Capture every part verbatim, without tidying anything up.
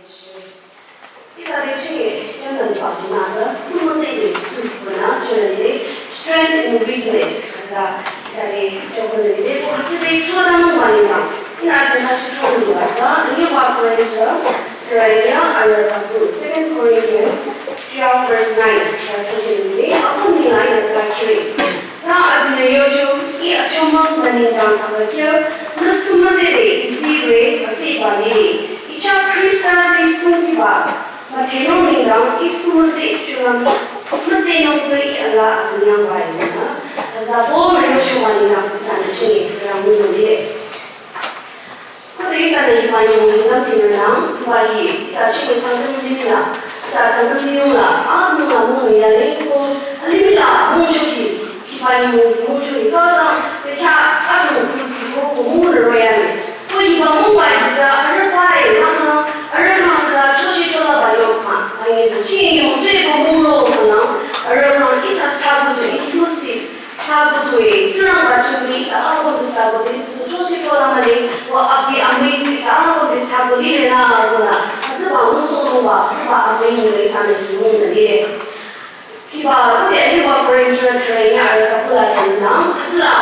Ihsa te chünye yangdan pa nü tsü sumüse de su pü nü chünye de strength in weakness. Hütsüla ihsa te chokon de de ko hütsü de chodan mü mani na. Ina sa na shi chodan mü ba tsü, ni wa Corinthians, Corinthians, ara ka ku, Second Corinthians twelve verse nine. Sa shi chodan de, apu ni na ina sa kiri. Ta abinü yocho, ih achomang mani dang aga kya, nü sumüse de isi re, asi ba ni. Icha Krista de tungji ba. Mathenung nengdang ih sumüse shunang, mütsenung tsü ih ala akünyang bai nengdang. Hütsüla Paul-nü yocho mani nengdang ihsanü chünye tsürang münung lile. Khode ihsanü hiba nyümong nengdang tinü nang, hiba hi ihsa chünye Sangtam limih la, ihsa Sangtam limih la, atümung la münung yale ko, alimih la mungchoki, hiba nyümong mungchoki, kata, bekya, atümung kutsiko, ko münung royale. Ko hiba mungba hi tsü arüh bai, mahkhang, arüh khyang tsüla choshi chola ba yo ma. Kang ihsa chünye yo, te ko mungro khyang, arüh khyang ihsa sabu tu inclusive, sabu tu e, Tsingrangba chingri ihsa abu tu sabu tu ihsa su choshi chola male, ko abi amüi tsü ihsa abu tu sabu lile na arüh na. Hütsüba muso mungba, hütsüba amüi mungba ihsanü mungba lile. Hiba, khode hiba Corinthian thüre nya arüh kapula thüre nang, hütsüla.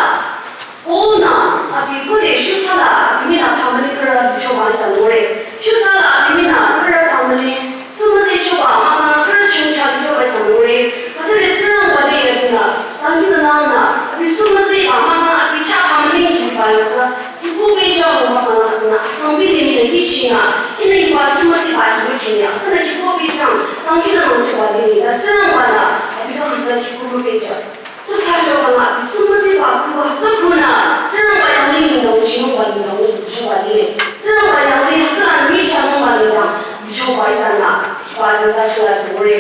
Paul-nü, abi khode shutsala, abi mina family khürü dichoba ihsa lure. Shutsala, abi mina khürü family, sumüse choba, mama khürü chungcha dichoba ihsa lure. Hütsüde Tsingrangba de ya bina, tangki de nang na, abi sumüse ba, mama abi cha family hiba ya tsü, Kihkupehjang mükhangnü asangbi limih nü kihchinü, ihnü hiba sumüse ba hiba kihnya, sünü kihkupehjang, tangki nü nangchiba limih, ta Tsingrangba-nü, abi khyang tsü kihkupehjang. Tu thsacho khyang abi sumüse ba kuh, tsü kuhnü, Tsingrangba yanglih nengdang, chinungba nengdang, chiba limih. Tsingrangba yanglih, tsü nü mishanungba nengdang, chichoba ihsanü, hiba tsü ta chula sungure.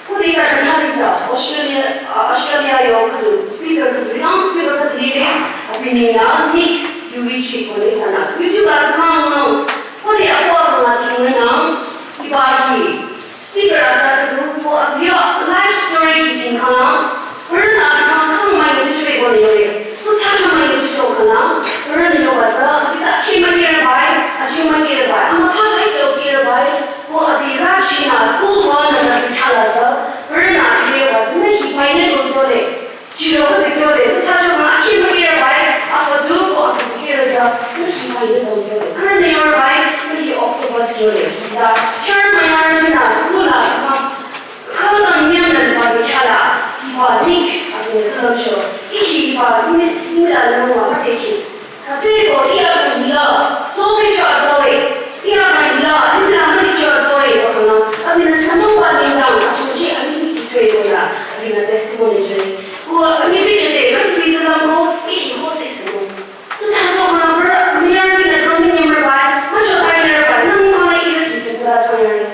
Khode ihsa thali tsü Australia, uh, Australia yo khüdu speaker khüdu, renowned speaker khüdu lile, abi neng nü Nick Vujicic ko nü ihsanü. YouTube la tsü kang nü, khode apu apu la thingre nü, hiba hi speaker atsa khüdu, ko abi yo life story hi thing khyang, arühnü abi khyang kang mah nü chichwe ko nü yore. Tu thsacho mah nü chicho khyang, arühnü yoba tsü, abi tsü khi mah kire bai, achi mah kire bai, ama pa bai kyo kire bai, Ko abi rachinü school wünü nü abi khala tsü, arühnü abi yoba tsü, nü hi bai nü dong kyole. Chiro khüdu kyole, tu thsacho mah akhi mah kire bai, akhüdu ko akhüdu kire tsü, nü hi bai nü dong kyole. Arühnü yore bai, nü hi octopus kyole. Tsü, shar mah yarü tsünü school la abi khyang, khala niyam nü abi khala, hiba Nick, abi nü khala cho, ih hiba nü, nü la nü wa mah te khi. Hütsüeko, ih akang hila, sohpehcho atsa-e. Ih akang hila, alimih la mülicho atsa-e, ko khyang, abinü sünungba nengdang, achungchi alimih kihchwe ko la, abinü testimony jüre. Ko alimih jüde, khüdu bi tsü lang ko, ih hi ko se sünung. Tu thsacho khyang, brother, ami yarü kinü kang mi nyamre bai, mücho ta nyamre bai, nang khyang la ih rü kihchwe ko la sang yare.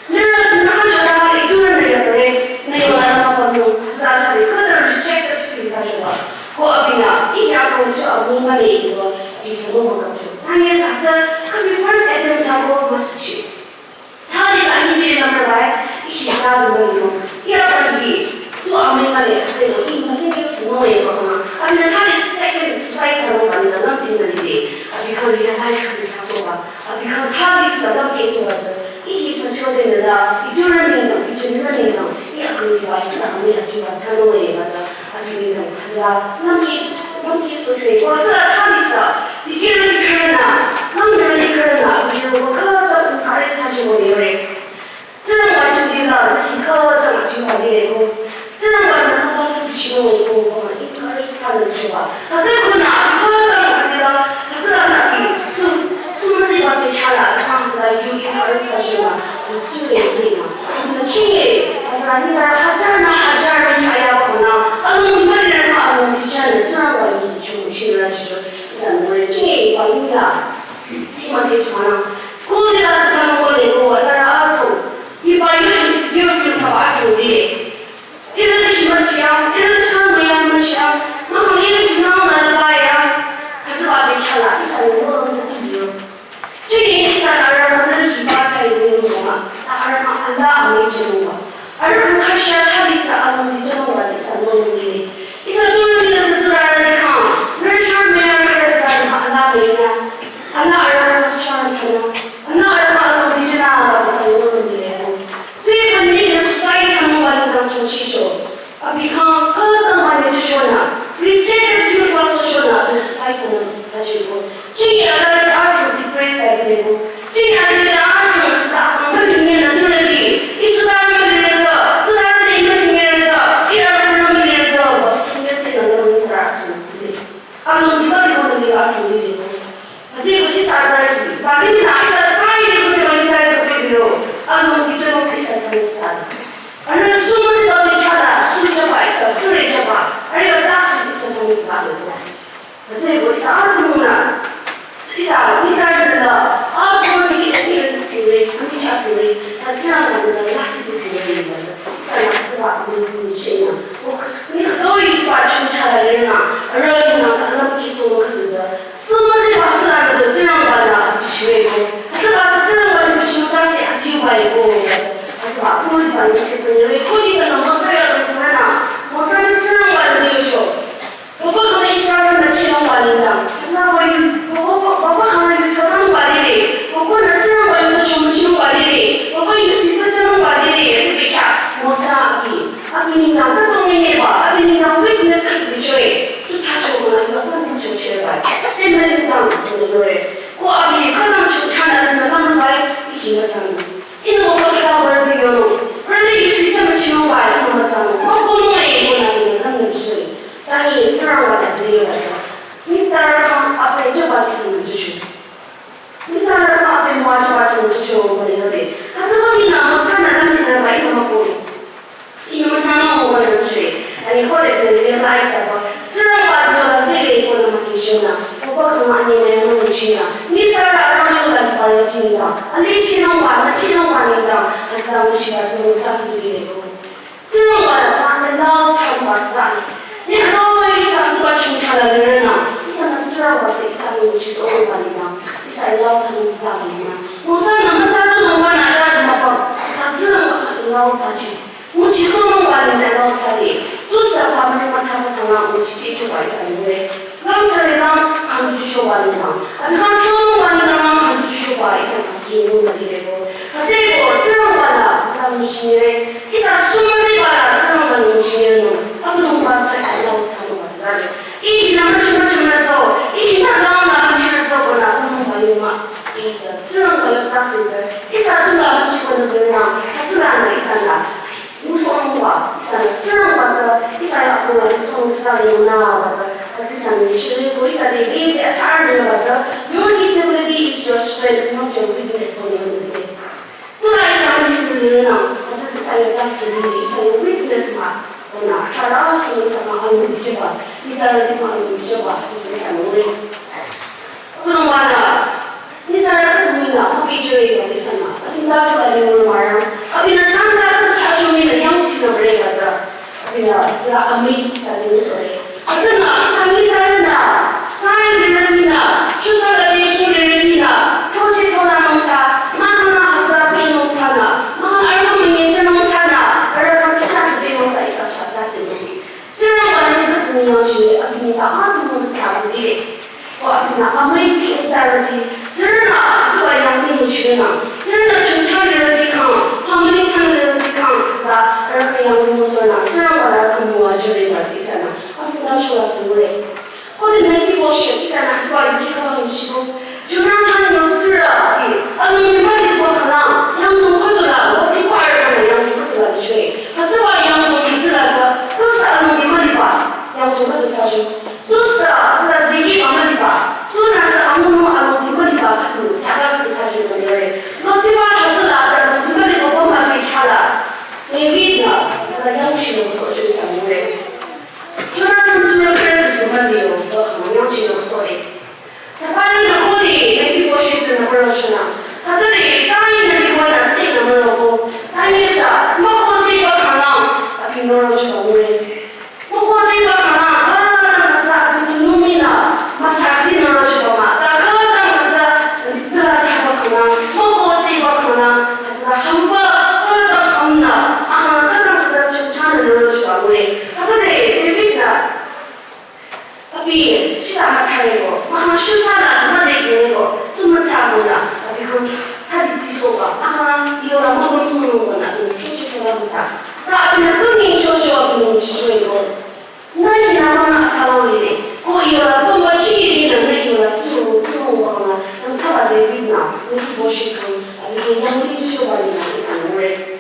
Nührü nükhang chata khang idurü nü yapüre, nü yola nü mapümnung, hütsüta thsade khüta rejected feel thsachoba. Ko abinü, ih ya kong thsa amung mane ko, abi sünung mükapcho. Tanye thsa tsü, khabi first attempt thsa ko müsüchi. Thali thsa ni bile number bai, ih ya ta du mane ko. Ih ya ta hi, tu amung mane, hütsüeko, ih mane ko sünung ye ko khyang. Abinü thali second suicide thsanungba nü nang ting mane de. Abi khyang realize khabi thsasohba. Abi khyang thali thsa lümkehsohba tsü, ih hi thsacho de nü la, idurü nengdang, ichinrü nengdang, ih akang hiba hi tsü, ami akiba thsanung-e ba tsü, abi nengdang, hütsüla, lümkehso, lümkehsohcho-e, ko hütsüla thali thsa, dikehrü dikehrünü, lümdurü dikehrünü, abi khyang ko khüta encourage thsacho ko yore. Tsingrangba chingdi la, nü hi khüta akiba lile ko. Tsingrangba-nü haba tsü bichinung-e ko, ko encourage thsanü choba. Hütsü kuhnü, khüta mah hütsüla, hütsülanü abi sü, sümüse ba te khala, kang tsüla yu encourage thsachoba, abi sü le zima. Nü chinge, hütsüla nü tsü hajar nü hajar nü chaya kuhnü, alung mülirü khyang alung teacher nü Tsingrangba yu sü chungu chingrü chicho, ihsa nore chinge, ba yu la. Tima te chana. School de la sa sa mo le ko, hütsüla acho. Hiba yu insecure feel thsaba acho de. Ihrü te kima chia, ihrü te shan maya machia, mahkhang ihrü kinang la la ya. Hütsüba be khala, ihsa nü mo tsü kiliyo. Chünye ihsa arüh khyang nü hiba thsa yi nü mo ma, arüh khyang Allah amüi jünungba. Arüh khyang khasha thali thsa alung di jünungba tsü ihsa nü mo lile. Ihsa turü di la sa turü arüh di khyang, nü shan maya arüh khyang Allah maya. Allah arüh khyang shan thsanü. Allah arüh Bani shi sünü re, kodi sünü Mosa ya kodi sünü na, Mosa ni sünü bani ni yusho. Baba khanü Israel na chinung bani da. Sa baba yu, baba, baba khanü yu chinung bani re. Baba na sünü bani da chom chinung bani re. Baba yu sisa chinung bani re. Yase bikya Mosa abi. Abi ni na ta tong ni ba. Abi ni na witness ka tu choi. Tu sa cho na ba sa tu cho che ba. Te na ni ta ni re. Ko abi ka na cho cha na na ba ba. Iki na sa. Ino baba khala bora di yono. Bora di isi chama chino wa ino masano. Ma kono e ino na ino na ino shuri. Tani sara wa na di yono sa. Ni tara khan apre cha ba sa sino chuchu. Ni tara khan apre mo cha ba sino chuchu mo ni no de. Kasa ko ni na mo sana na china ba ino ma kono. Ino masano mo kono chuchu. Ani ko de de realize ba. Sürü wa dula la sele ko na mati shona. Baba kama ani na yano china. Ni tsara arama la di paro china. Ali chino wa, na chino wa ni da. Asa mu shiba sa mu sa ki le ko. Sürü wa la kama lao sa wa sa ni. Ni ko isa sa wa chin cha la le na. Isa na sürü wa sa isa mu chi so wa ni da. Isa lao sa mu sa ni na. Mu sa na ma sa na wa na da ma ba. Ka sürü wa lao sa chi. Nguchi sono wa ni na lao tsale. Tu sa pa mene ma tsale kanga nguchi chi cho wa isa ni re. Lam tare lam kang ju cho wa ni na. Abi kang cho wa ni na lam kang ju cho wa isa na si ni na di re ko. Ka se ko, tsira wa na, tsira nguchi ni re. Isa suma se wa na, tsira wa nguchi ni re no. Abi dong wa sa ka lao tsale wa tsale. Iki na ma shima shima na zo. Iki na lao na ma shima zo ko na, dong wa ni ma. Isa, tsira wa na ta se ze. Isa tu na ma shima na na. Ka tsira na isa na. Musongwa, isa na tsirangwa tsü, isa ya kuna musong tsü tali na wa tsü, kasi sa ni shiri ko isa de bi de achar ni wa tsü, your disability is your strength, not your weakness ko ni ni. Tula isa ni shiri ni na, kasi isa ya kasi ni, isa ya weakness ma, ko na achar a tu sa ma anu di jeba, isa ya di ma anu di jeba, kasi isa ni. Abinü wala, ni sara khüdu mina, abi jüre ba ni sana. Asinda jüba ni mürü mara. Abinü sansa khüdu chacho mina yang china mürü ba za. Abinü za ami sa ni sore. Azana, sa ni sara na. Sara ni rüti na. Shusa la de ki rüti na. Choche chola nong sa. Mahana hasa pe nong sa na. Mahana arma münye che nong sa na. Ara kan sa pe nong sa isa cha ta si ni. Sara ba ni khüdu mina jüre. Abinü ta atu mo sa ni. Ko abinü amüi ki anxiety, sürünü, zuwa yang ni müchirünü, sürünü chungchang lirüti kang, pamli chang lirüti kang, zda, araka yang ni müsonü, sürü wala kang müwa jüre ba zi sana, asinda chola sürü. Ko de Mephibosheth, isana, zuwa yuki kang müchibo, Jonathan yo sürü, abi, alung ni ma di kwa kala, yang tong khüdu la, wo ti kwa araka yang tong khüdu la di jüre. Ka zuwa yang tong khüdu la za, kusa alung ni ma di ba, yang tong khüdu sa jüre. Tusü, tsüla zeki ba müliba. Tunüsü amünu alongzi müliba khüdu, chaka khüdu sa jüba yore. Lotiba hütsüla, alongzi müliba bomba bi khala. David-nü, tsüla yangshi lo so jüsa yore. Jonathan tsüla kren tsü müliyo, ba khama yangshi lo so de. Sapari nü kodi, Mephibosheth nü bro chana. Hütsüde, tsari nü liwa nü tsi nü mülo ko. Tanyisa, mako tsi ba khala, abi mülo chaba yore. Moko tsingba khana, khütang hütsüla abi tunung mina, müsa khüdi noro chüba mah, ta khütang hütsüla, tüla chaba khana, moko tsingba khana, hütsüla hamba, khütang hamna, aha, khütang hütsüla chungchang noro chüba ngure. Hütsüde, David-nü, abi, shila mütsareko, maha shutsa la, made keko, tu mütsa mona, abi khang, tadi tsisoba, aha, yola moko sunung mona, tu choche chola mütsa. Ta abinü tu ning chocho, abi nung chichoeko. Nü hinü münü asalang lile, ko iwala pümba chidi nü nü iwala tsuru tsuru wangla, nang saba David-nü, Mephibosheth kang, abi ke yangdi jisho wali nü isa ngure.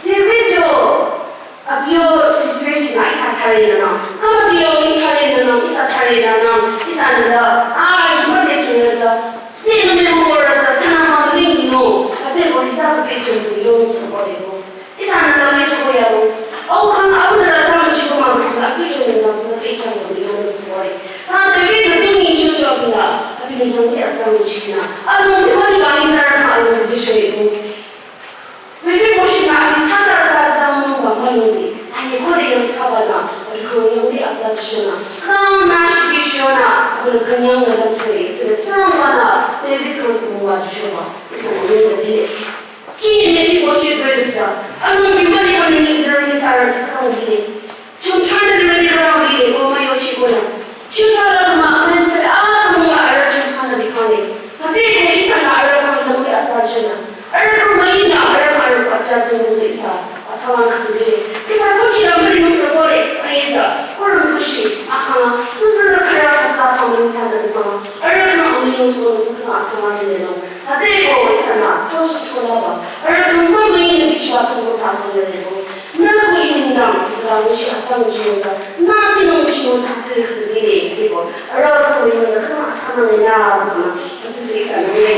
David yo, abi yo situation nü isa tsare nü nang, kama di yo mi tsare nü nang, isa tsare nü nang, isa nü da, a, hima de kinü za, sike nü me mora za, sana kama di nü, aze ko hita ko pe chumbu yo mi sa ko de ko. Ihsanü name choko yaro. Au khang abinü la tsang chiko mangsi la, tsu choko mangsi la, pe chang ko ni mangsi ko ai. Ta David-nü tu ni cho cho abinü, abinü yangdi atsang china. Alongdi mali ba ni tsara kha alongdi jisho ye ko. Mephibosheth-nü abi tsatsa tsatsa mung ba mali di. Ta ye ko de yang tsaba nü, abi ko yangdi atsa jisho nü. Khang nü shiki shio nü, abinü kanyang nü lam chwe, tsere tsang ba nü, David kang simu wa jisho ba. Ihsanü yangdi le. Kini Mephibosheth rüdüsü, alongdi müli wünü ni lirü nyitsarü khütang lile. Chongchanü lirü ni khütang lile, ko müyochiko nü. Shutsa la tuma, amüntsü atümung la arüh chongchanü likhang le. Hütsüeko ihsanü arüh khyang lümri atsa chenü. Arüh khyang müinü, arüh khyang arüh atsa chenü ihsa, atsalang khüdu lile. Ihsa ko kira müli nusü ko le, ihsa, ko rümbushi, akang, tutu la khüra hütsüla tama nyitsarü likhang. Arüh khyang amüli nusü ko nusü khyang atsalang lile no. Hütsüeko ihsanü, choshi cholaba. Arüh khyang mümüinü bichiba khüdu sa sonyore ko. Nü ko inindang, ihsa nguchi atsa nguchi yoza. Nü sinü nguchi yoza hütsüri khüdu lile, hütsüeko. Arüh khyang inindang, khyang atsa nang ina, hütsüse ihsanü ne.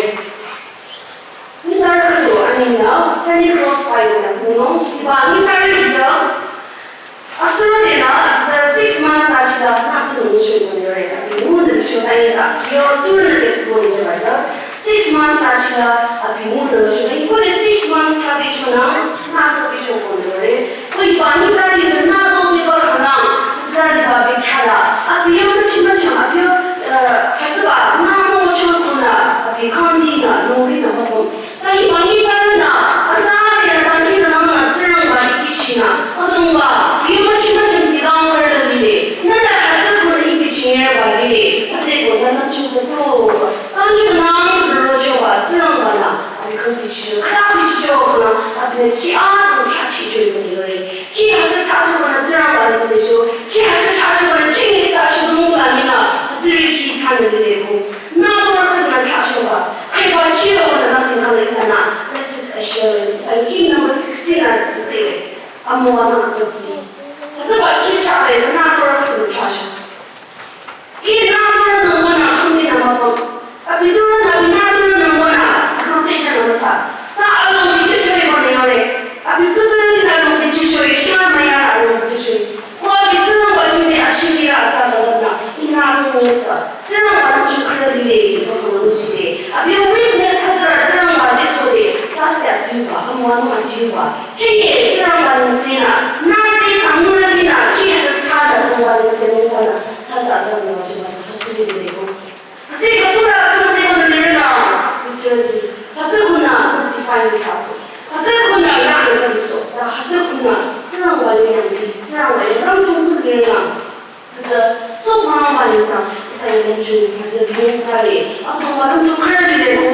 Nyitsarü khüdu, aninü, Pentecost Bible nü, kuno, hiba, nyitsarü hiza. Asürü denü, tsü six months ta chila, nü tsü nü shwe nü yore, abi nü nü shwe ta ihsa, yo, tu nü testimony je ba tsü, six months ta chila, abi nü nü shwe, ko de six months ha bi chona, nü to bi cho ko nü yore, ko iba nyitsarü tsü nü to bi ba khana, tsü la di ba bi khala, abi yo mü chi mü chang, abi yo, eh, ha tsü ba, nü mo cho ko nü, abi kandi nü, nuri nü ba ko. Ta hiba nyitsarünü, azarü ya dangkhidangnangnü Tsingrangba li bichinü, Abüdongba, yu müchi müchang kilang kürü lile, nü ta hütsü khunü i bichinyerba lile, hütsüeko nü nü chuzako, dangkhidangnang khürü rochoba Tsingrangba-nü, abi khang bichicho, khüta bichicho khunü, abinü khi atümung chachicho yore, khi hütsü chachobanü Tsingrangba li secho, khi hütsü chachobanü chingi sa shibung la mina, hütsüri khi sanü lile ko. Nü dorü khüdu nü chachoba, khüiba kilo nü nü tingkang ihsanü, blessed assurance, ihsa hymn number sixteen la tsitsi, amüwanung atsatsi. Hütsüba khi chaba ihsa nü dorü khüdu nü chacho. I nü dorü nü wünü khümbi nü mübü. Abi dorü nü, abi nü dorü nü wünü, khümbi cha nü müsa. Ta alongdi chichoi wünü yore. Abi tsü dorü nü alongdi chichoi, shima mayarü alongdi chichoi. Ko abi Tsingrangba chingde achingdi la atsa la la, inü tu nyisa. Tsingrangba nü chukhrü lile, iba khana nguchide. Abi witness hütsüra Tsingrangba zisode, tase atiba, amüwanung ajiba. Chinge Tsingrangba nü sinü, nü zi sangnü dinü, ki hütsü tsada, Tsingrangba nü sinü, sana, sa sa sa nü chiba sa, hütsü lile ko. Hütsü khüdu la sü müziko nü lirü nü, hütsü zi. Hütsü khunü, nü define nü saso. Hütsü khunü, rang nü lirü so. Ta hütsü khunü, Tsingrangba yu yangdi, Tsingrangba yu rang chungdu lirü nü. Hütsü, so Tsingrangba yu ta, ihsa yu lümchung, hütsü yu tsü kare. Abüdongba lümchung khürü lile nü,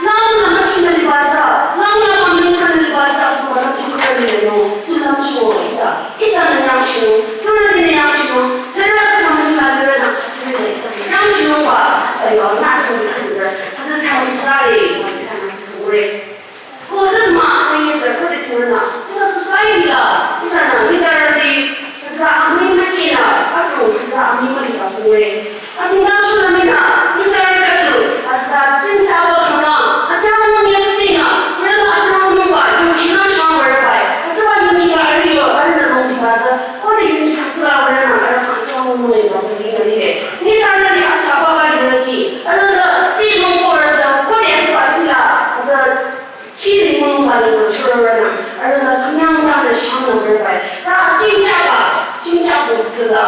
nü nü müchinü liba sa, nü nü pamling sanü liba sa, Abüdongba lümchung khürü lile nü, tu lümchung ihsa. Ihsanü yangchinung, turü dinü yangchinung, sürü tü pamling la lirü nü, hütsü lile ihsanü yangchinungba, ihsa yu nü tü lirü, hütsü sanü tsare, hütsü sanü tsure. Ko hütsü mah, ko nyisa ko de tsingrang nü, ihsa society la, ihsanü nyitsarüti, hütsüla amüi mükinü, atro, hütsüla amüi mükinü sungre. Asingdang shula minü, nyitsarü khüdu, hütsüla chingchaba khanglang, ajangu nyesinü, kurela ajangu nungba, yukhinü shangwa rübai, hütsüba yukhiba arüyo, arühnü longjiba tsü, ko de yukhi hütsüla würenü, arüh khang ajangu nungba tsü linü lile. Nyitsarüti atsaba ba yurüti, arühla tsi nungko rütsü, ko de hütsüba tila, hütsü Hili mülung ba linü chürorünü, arühnü kümyang tanü shangnü bürbai. Ta chingchaba, chingchaba tsüla.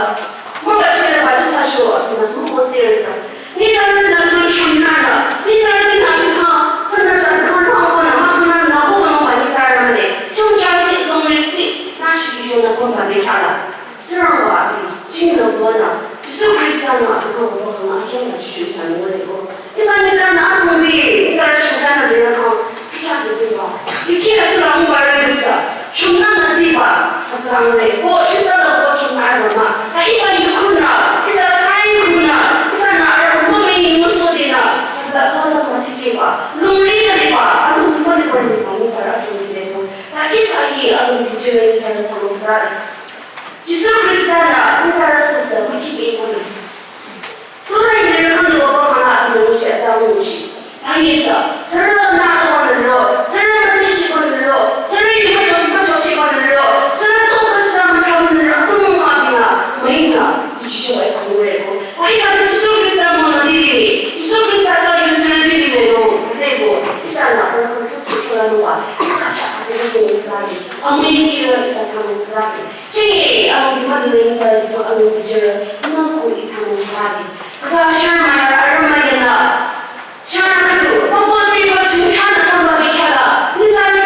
Münga chüreba du sa sho, nü müngo tsirütsü. Nyitsarütinü kün shümnanü, nyitsarütinü kün, sünü sü kün tangkonü, mahkünü nü ko mülung ba nyitsarü mühle. Chungchasi, lungrisi, nü shiki shonü kün ba mekhala. Tsingrangba abi, chingnü wünü, Jisu Khrista-nü abi khyang wüba khangla khyang nü chichu ihsanü ngure ko. Ihsa nyitsarünü atümung bi, nyitsarü chingchanü lirü khang, kicha zübiba. Yuki asüla mungba rügüsa, chungnü nü ziba, asüla ngure ko, shitsa la ko chungnü arüba mah. Ta ihsa yukhunü, ihsa sign khunü, ihsanü arüh mümüi nusodinü, asüla kala mah tikehba. Lungri nü liba, alung mümüi liba liba, nyitsarü atümung bi le ko. Ta ihsa hi alung tijire nyitsarü sanü sürare. Jisu Khrista-nü nyitsarü süsü müki bekonü. Sura yirü khüdu wüba khangla abinü nguchi atsa nguchi. Anyisa, sürü nü ko nü ro, sürü mütsi shi ko nü ro, sürü yuma chok yuma chok shi ko nü ro, sürü to kashra müsa ko nü ro, atümung abinü, müinü, ichi shi wa ihsa ngure ko. Wa ihsa Jisu Khrista münü lile, Jisu Khrista tsü yuzirü lile no, zeko, ihsanü, ko ko chuk chuk chula nuwa, ihsa cha, zeko ko ihsa lile, amüi kira ihsa sanü sürü lile. Chinge, alung dima dima nyitsarü dima alung dijirü, nü ko ihsanü sürü lile. Khüta shara maya arüh maya nü. Shara khüdu, pampo tseko chingchanü pampa bikhala, nyitsarü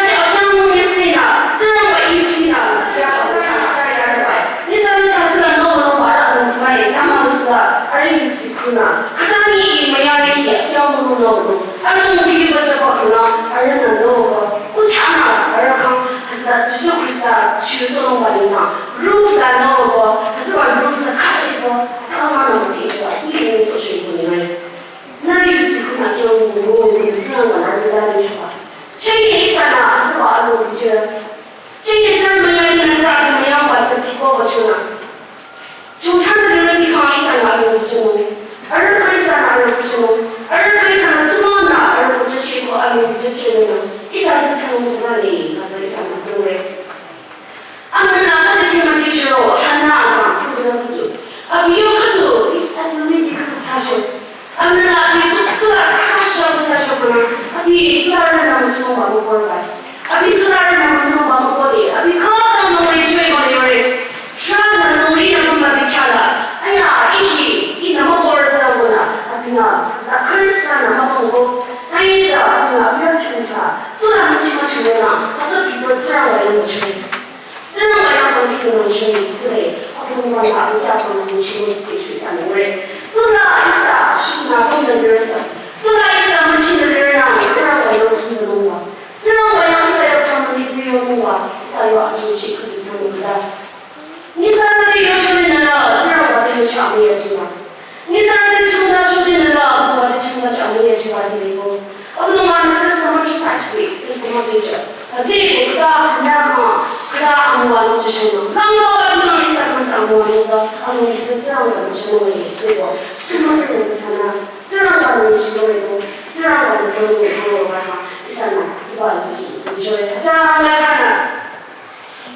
Shenge ihsanü hütsüba alongdi jü. Shenge shang müyari nü abi müyangba tsü tiko bachonü. Chungchang nü lirüti kang ihsanü alongdi jü nü. Arüh kang ihsanü alongdi jü nü. Arüh kang ihsanü tumanü alongdi jü chiko alongdi jü chiko nü. Ihsa tsü tsang tsü nü le, kasa ihsanü tsungre. Amnü la pati Timothy shiro, Hannah ama, pudra kutu. Abi yo kutu, ihsa yuli di kutu sasho. Amnü la abi tu, tu la sasho, sasho kuna. Abi tu la rana musumo ba mo kor ba. Abi tu la rana musumo ba mo kor de. Abi kata mo mai shwe mo le re. Shana no ri na mo ba bi khala. Aya, ihi, ina mo kor sa kuna. Abi na, sa Krista na mo ko. Taisa, abi na, abi ya chuncha. Tu la mo chima chima na. Asa bi bo tsara wa ya mo chwe. Tsingrangba yang tangki nung shoni tsüle, abüdongba la abükyü tang nung shoni Yesu ihsa nungre. Tula ihsa, shikina bong nung dirsa. Tula ihsa, machin nung dirna, Tsingrangba yang tangki nungwa. Tsingrangba yang ihsa yo pamali zi yo nungwa, ihsa yo ajin shi kudu tsang nungda. Nyitsarü te yo shoni nana, Tsingrangba te yo shami ya jima. Nyitsarü te chungda shudi nila, abüdongba te chungda chami ya jiwa di lebo. Abüdongba nü sesama ki tatwi, sesama beja. Hazi ko kda, kda ma, kda amwa lo jashama. Langba ba dina ni sa kasa amwa lo sa, anu ni sa Tsingrangba ni shama ni, zeko. Shima sa ni sana, Tsingrangba ni shima lebo, Tsingrangba ni jong ni ko ba ha, ihsa na, ziba ni, ni joy. Acha, ma sana.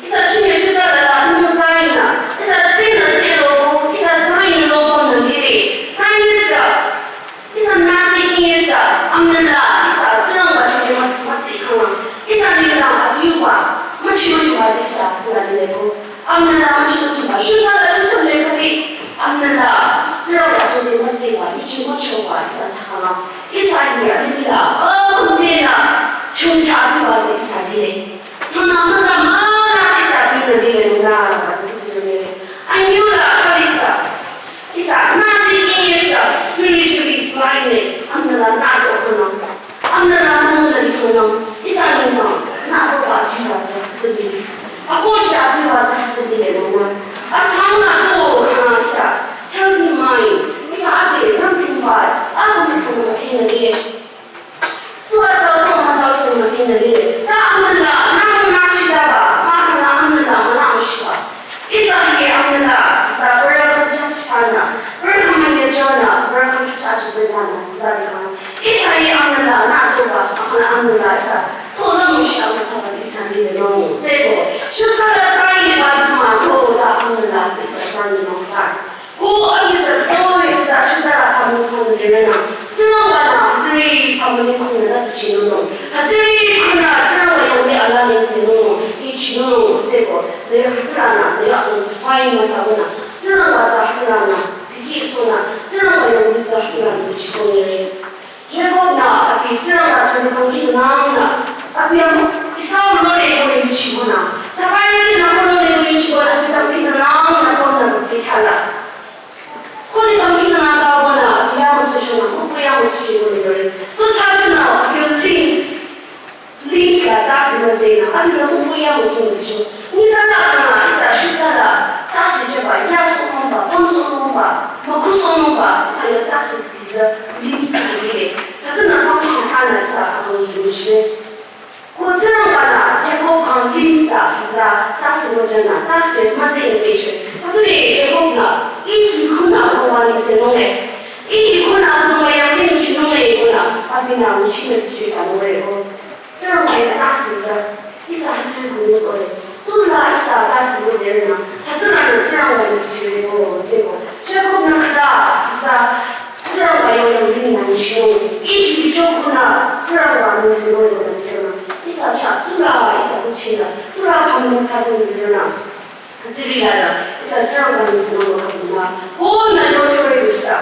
Ihsa chinye shusa la la nung zaina. Ihsa zina zero, ihsa zain lo pom na lire. Kain ihsa. Ihsa nazi ihsa. Amnala, ihsa Tsingrangba chinye ma, ma zi kama. Ihsa ni na adiuba. Ma chi ma chi ba zi ihsa, zina lire ko. Amnala, ma chi ma chi ba. Shusa la shusa le kali. Amnala, Tsingrangba chinye ma zi ba. Yu chi ma chi ba, ihsa sa kama. Ihsa ni ya, ni la. Oh, ni la. Chung cha di ba zi ihsa lire. Sona mata mana sisa bina dile na, sisa bina. Anyula kalisa. Isa nasi inisa spiritually blindness. Amnala nado kana. Amnala muna di kana. Isa nima nado ba kiwa sa sibi. Ako sha kiwa sa sibi le na. Asana do kana isa. Healthy mind. Isa ade nothing bad. Ako isa na kina dile. Tua tsau tua ma tsau seng ma tin de le. Ta amnala, na mo na shi da ba, ma ta na amnala, ma na mo shi ba. Isa ye amnala, sa bera kan chak sana, bera kan ma ye jana, bera kan chak chak be na na, sa de kan. Isa ye amnala, na to ba, ma na amnala sa. To na mo shi ba sa ba isa ni de no. Zeko, shu sa da sa ye ba sa ma to da amnala sa isa sa ni no sa. Ko abi sa khütoi sa shuza la pamung sang lirena. Tsingrangba na, ziri pamung ni pamung na bichi nono. Haziri kuna Tsingrangba yang ni ala ni si nono, ichi nono, zeko. Ne hazira na, ne ya un fai masa kuna. Tsingrangba za hazira na, tiki so na, Tsingrangba yang ni za hazira na, bichi so ni re. Jacob na, abi Tsingrangba tsü ni pangki nang na, abi am Esau lo le ko yuchi ko na, Sabai ni na ko lo le ko yuchi ko na, abi pangki nang na ko na abi khala. Ko ni pangki nang ka ko na, abi ya mo su shona, ko ko ya mo su shi ko ni dore. To sa shona, abi links, links la ta si ma se na, abi na ko ko ya mo su ni sho. Ni sa na na, isa shi sa la, ta si je ba, ya so mo ba, pom so mo ba, ma ku so mo ba, isa ya ta si. Tsü limsi kibile. Hütsü nü fang shang sa nü sa akang yi luchile. Ko Tsingrangba nü Jacob kang limsi ta hütsüla ta si müjünü, ta si müse yi peche. Hütsüde Jacob nü, ih hi kunü Abüdongba ni senung e. Ih hi kunü Abüdongba yang limsi nung e kunü, abinü luchi müsi chi sa nung e ko. Tsingrangba ya ta si tsü, ihsa hütsüri künü sohle. Tula ihsa ta si müzerina, hütsüla nü Tsingrangba nü bichire ko, zeko. Jacob nü khüta, ihsa Tsingrangba yo yang limih nü bichire. Ih hi bicho kunü Tsingrangba nü sino yo nü bichire. Ihsa cha, tula ihsa bichire, tula pamung sa nü bichire. Hütsüri yala, ihsa Tsingrangba ni sino mükapuna. Ko nü yo chore ihsa.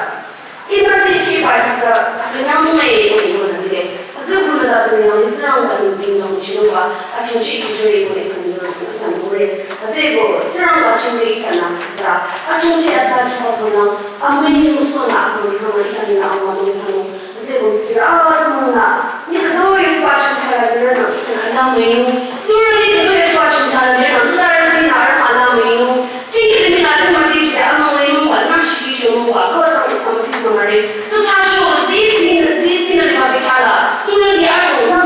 Ina si chi ba ihsa, ina mung e ko ina na dile. Hütsü kuna da tuni yang Tsingrangba ni bing nang chino ba, achung chi ki chore ko ihsa ni ro, ihsa ni ro. Hütsü ko, Tsingrangba ching de ihsa na, ihsa. Achung chi atsa ki ba kuna, amai ni so na, ko ni kama ihsa ni na, amai ni so na. Zeko tsira, ah, tümung na. Ni khütoi tsü ba chungcha la dira na, tsü khüta müinung. Turi ni khütoi tsü ba chungcha la dira na, tsü tari ni na, ara ma la müinung. Chingi de mi la tü ma ti chi de, ama müinung ba, na shi ki shonung ba, ko ta sa ma si sa ma re. Tu sa sho, zi zi na, zi zi na de ba bi khala. Turi ni a chong, na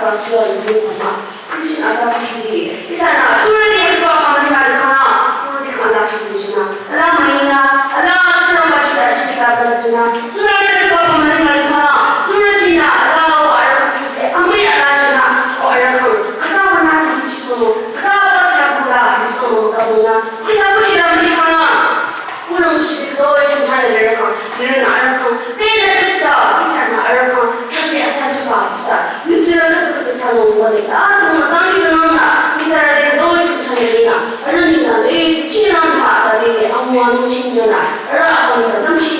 Asüla lümlong khama, kuchin aza kuchidi. Ihsanü, turüti hütsüba pamani mali khana, turüti khana shusü jina. Ala mahina, ala süramba shida shidi kata jina. Turüti hütsüba pamani mali khana, turüti na, ala o arüh khang shusü, amai ala jina, o arüh khang. Kata wana tiki chisomo, kata wasa kula, chisomo, kabuna. Ihsa kuchira mali khana. Unang shidi kdo chungchang lirükhang, lirü na arükhang, pena ihsa, ihsa na arükhang, tase atsa chiba ihsa, mitsira katu katu tsanung wale sa, arükhang, tangi tanang na, mitsara de kdo chungchang lirü na, arüh ni na, le, chinang na, ta de, amu anu chinjo na, arüh akang na, namshi